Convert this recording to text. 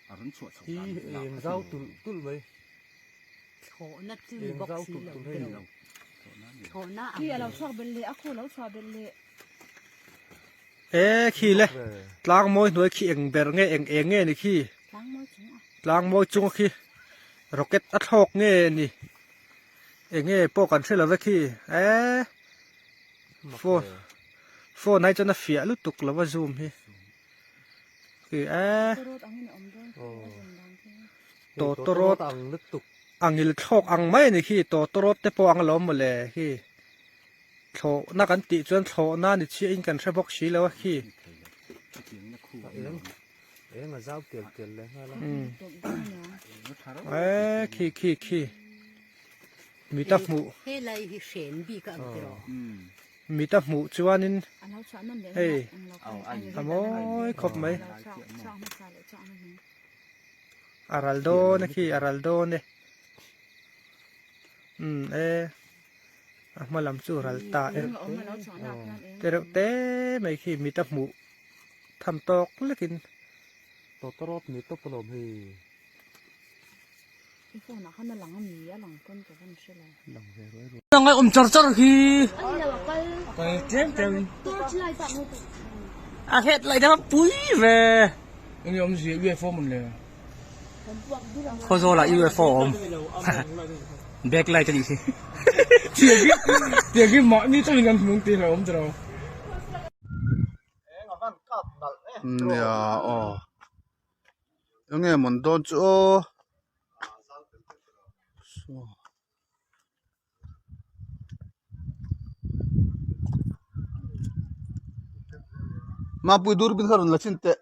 Hi eng zau tulh tulh mai. Thlawhna chu ni bawk si lo te lo. Thlawhna ang Khi a lo chhuak belh leh a khu a lo chhuah belh leh. E khi le tlang mawi hnuai khi eng ber nge eng eng nge ni khi Tlang mawi chung a. Tlang mawi chung a khi rocket a thlawk nge ni eng nge pawh kan hre lo ve khi e phone phone ai chuan a fiah lutuk lo a zoom hi. Tawtawrawt a ngil thlawk ang mai a ni khi tawtawrawt te pawh ang alawm mawle khi thlawhna kan tih chuan thlawhna ni chiah in kan hre bawk si lo a khi. Eee khi khi khi mita hmuh Mita hmuh chuanin hei a mawi khawp mai. A ral dawn e khi a ral dawn e. Umm e a hma lam chu ral ta e. Te reuh te mai khi mita hmuh tham tawk lekin. Tawtawrawt ni tawp alawm hei. I phone ah khan a lang a mi a lang pawn ka van hre lo. Lang ve ruai ruai. Nang ai awm char char hi. A ni lo a kal. Kal tlem tlem in. Torch light ah maw tih. A head light a pui ve. Enge awm zia UFO mawn le. Khawzawl ah UFO a awm. Back light a nih khi. Tiang hi mahni chauhin kan hmu ang tih hlauhawm tiraw. Nia aw. Enge mawn dawn chu aw Mapui durbin kha rawn la chin teh.